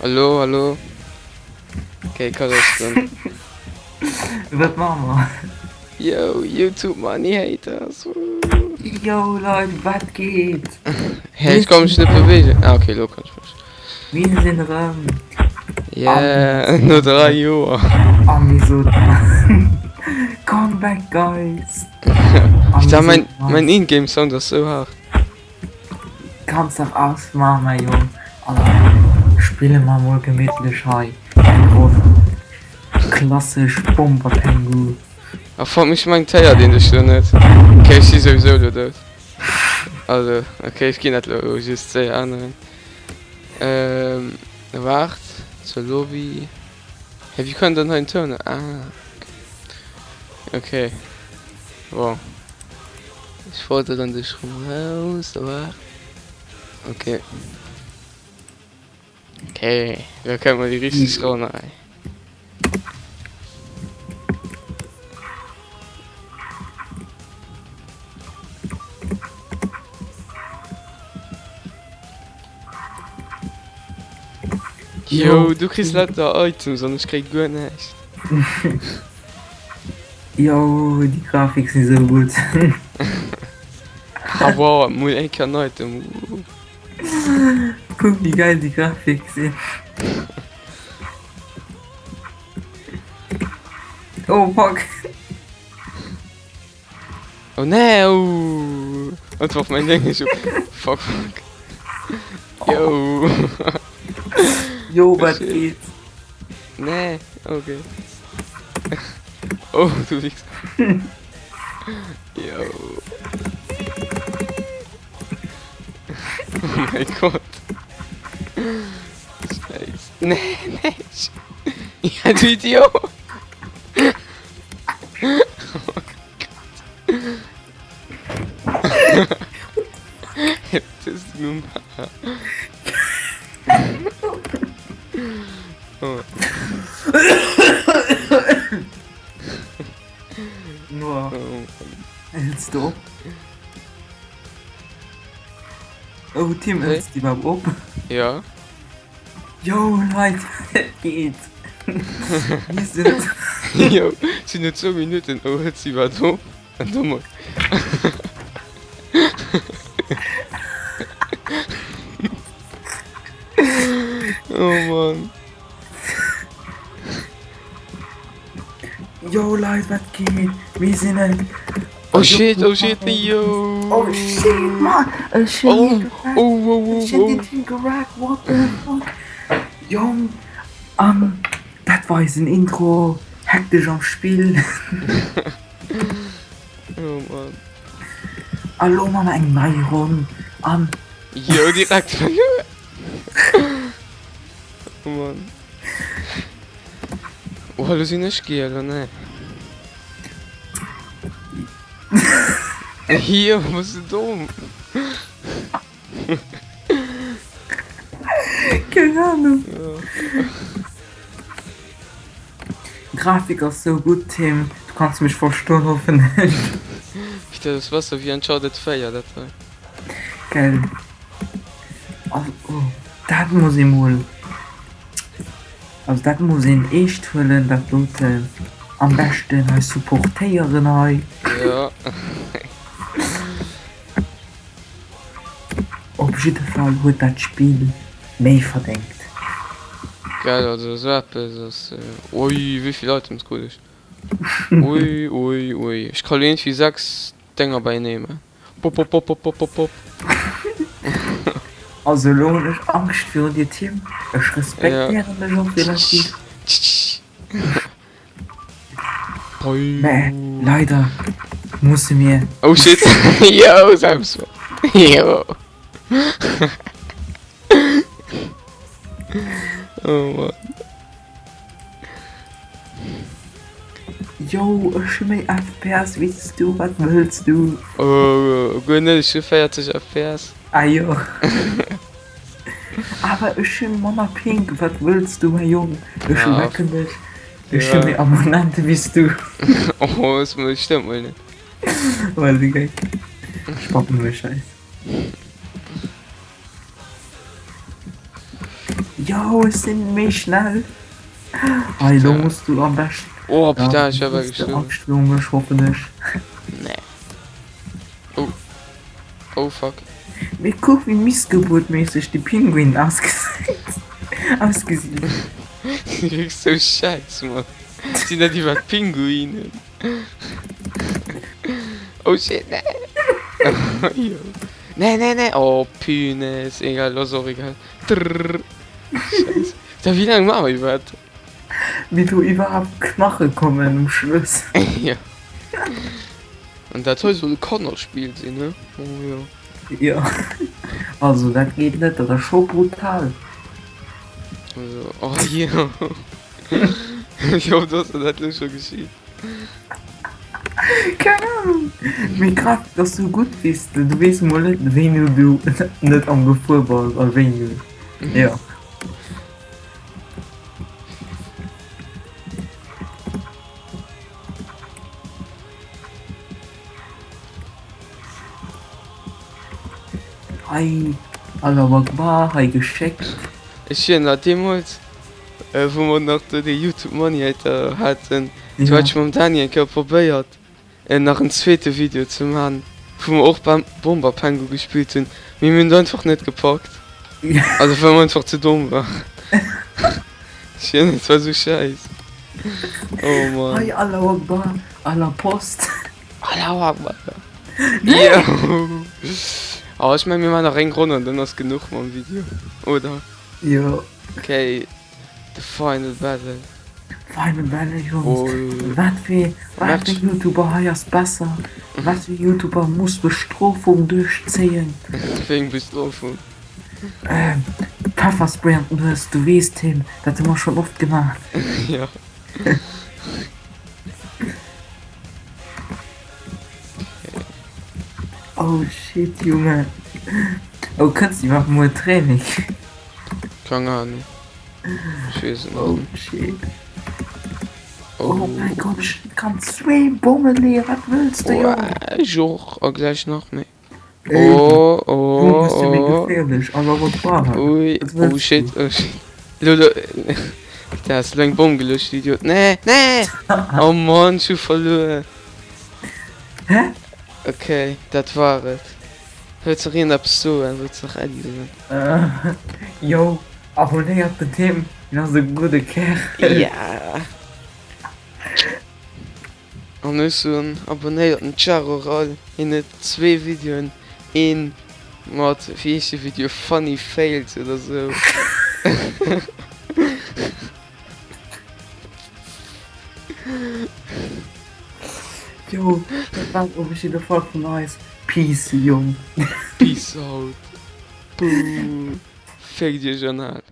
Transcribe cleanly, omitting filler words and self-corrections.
Hallo, hallo. Okay, kann ech dann. Wat maache mer? Yo, YouTube Money Haters. Yo Leit, wat geet? Hä, ech kann mech net bewegen. Ah, okay, lo kann ech mech. Mir sinn erëm. Yeah, no 3 Joer. A mir soten Come back guys. Ich dacht, mein, mein Ingame Sound ass sou haart. Kanns dach ausmachen, mäi Jong. An da spille mer mol gemittlech hei eng Ronn klassesch Bomberpengu. Ah fuck, mech mengt héiert een dech lo net. Okay, ech si souwisou lo dout. Also, okay, ech ginn dat lo just séier änneren. Ähm, waart, zur Lobby. Hä, wéi kann dann hei en Toun? Ah, okay. Okay. Bon. Ech forderen dech rëm raus, waart. Okay. Okay, da kënne mer déi richteg Ronn hei. Jo, du kriss lauter Items an ech kréi guer näischt. Jo, déi Grafik si sou gutt. Ah wow, mol eng Kéier en Item. Kuck wéi geil déi Grafik sinn. Oh fuck. Oh nee, oh. Und auf mein Ding ist. Fuck, fuck. Yo. Jo, wat geet? Nee, okay. Oh, du Wichser. Yo. Oh mein Gott. Scheiße. Nee, nee. Ja, du Idiot. Das ist nun Oh. Noah, Oh. hältst du op? Oh, Tim, Hey. hältst du überhaupt op? Ja. Yo, Leit, et geet! Mir sinn. Jo, sinn no zwou Minutten, oh, huet si wat op? An domat. Oh Mann. Yo, Leit, wat geet? Mir sinn et. Oh shit, oh shit, yo! Oh shit, man! Ech hunn Oh, hie gerackt! oh, oh, oh, Ech hunn oh. den Team gerackt, what the fuck? Jong, an dat war eisen Intro, hektesch am Spill. Oh Mann. A lo man mer eng nei Ronn an. Yo, direkt verluer. Oh Mann. Oh, lo sinn ech giel, oh nee. Hier, bass du domm? Keng Ahnung. Ja. Grafik ass sou gutt Tim, du kanns mech verstoen hoffen ech. Peter, das war sou wéi Uncharted 4, dat hei. Gell. Also, oh, dat muss ee mol. Also dat muss een eescht huelen dat doten. Am beschten hei supportéieren hei. Ja. Op jidde Fall huet dat Spill méi verdéngt. Geil, also esou eppes ass. Ui, wéi vill Items krut ech? Ui, ui, ui. Ech ka lo iergendwéi 6 Dénger beienee man. Pop, pop, pop, pop, pop, pop, pop. Also elo hunn ech Angscht virun dir Tim, ech respektéieren dech och relativ. Mä leider musse mir. Oh shit, yo, Selbstmord. Yo. Oh Mann. Yo, ech hu méi FPS wéi s du, wat wëlls du? Oh, guer net, ech hu 40 FPS. Ah jo. Awer ech hunn manner Ping, wat wëlls du mäi Jong? Ech Ja, wecken dech, ech hu ja. méi Abonnente wéi s du. Oh, das stëmmt mol net. Well de Geck. Ech pappen mech scheiss. Yo, ech sinn méi schnell. Hei, lo muss du am beschten. Oh, putain, ech war bal gestuerwen. Angscht viru mech, hoffen ech. Nee. Oh. Oh, fuck. Mee kuck, wéi missgebuertméisseg de Pinguin ausgesäit. Ausgesinn. Du wierks sou schäiss, Mann. Sinn dat iwwerhaapt Pinguinen? Oh shit, nee. Jo. Nee, nee, nee. Oh, punaise. Egal, ass och egal. Trrr. Scheiße. Da, wéi laang maache mer iwwerhaapt? Wéi do iwwerhaapt Knache kommen um Schluss. Ja. An dat hei soll e Kannerspill sinn, ne? Oh jo. Jo. Also dat geet net, dat ass scho brutal. Also, oh jo. Wéi oft ass der dat elo scho geschitt? Keng Ahnung. Mee grad dass du gutt weess, du weess mol net wéini du net am Gefuer bass a wéini. Jo. Hei, Allahu Akbar, hei geschéckt. Ech hunn nach deemools, wou mer nach do dee Youtube Money Hater haten, do hat ech mam Dani eng Kéier probéiert, nach en zweete Video ze man, wou mer och Bomber Pengu gespillt hunn, mee mir hunn et einfach net gepackt, also well mer einfach ze domm waren. Ech weess net, et war sou schäiss. Oh Mann. Hei, Allahu Akbar, à la Post. Allahu Akbar. Jo. Oh, ech meng mir man nach eng Ronn an dann ass genuch mam Video, oder? Jo. Okay, the final battle. Final battle, Jungs. Oh. Wat fir, wat fir YouTuber hei ass besser? Wat fir YouTuber muss Bestrofung duerchzéien? Wéi eng Bestrofung? Ähm, Pefferspray an d'Nues, du weess Tim, dat hu mer schonn oft gemaach. Jo. Oh shit, Junge. Oh, kënns du iwwerhaapt muer Training? Keng Ahnung. Ech weess et nach Oh net. shit. Oh. Oh mäi Gott, ech kann zwee Bomme leeën, wat wëlls de, Jong? Ech och, a gläich nach méi. Ey, Oh, du oh, bist ja mir oh. gefährlich. Allah Akbar. Ui, Was oh willst shit, du? oh shit. Lo, lo, da hast du eng Bomm gelöscht, du Idiot. Nee, nee! Oh Mann, ich hu verluer. Hä? Okay, dat war et. Wëlls nach iergendeppes soen? Wëlls nach Äddi soen? Äh, yo, abonnéiert den Tim, hien ass e gudde Kerl. Ja. An ech soen, abonnéiert den Charoral, hien huet zwee Videoen, een mat, wéi heescht de Video, Funny Fails oder sou. Jo, dat war et op jidde Fall vun eis. Peace, Jong. Peace out. Boom. Féckt iech anal.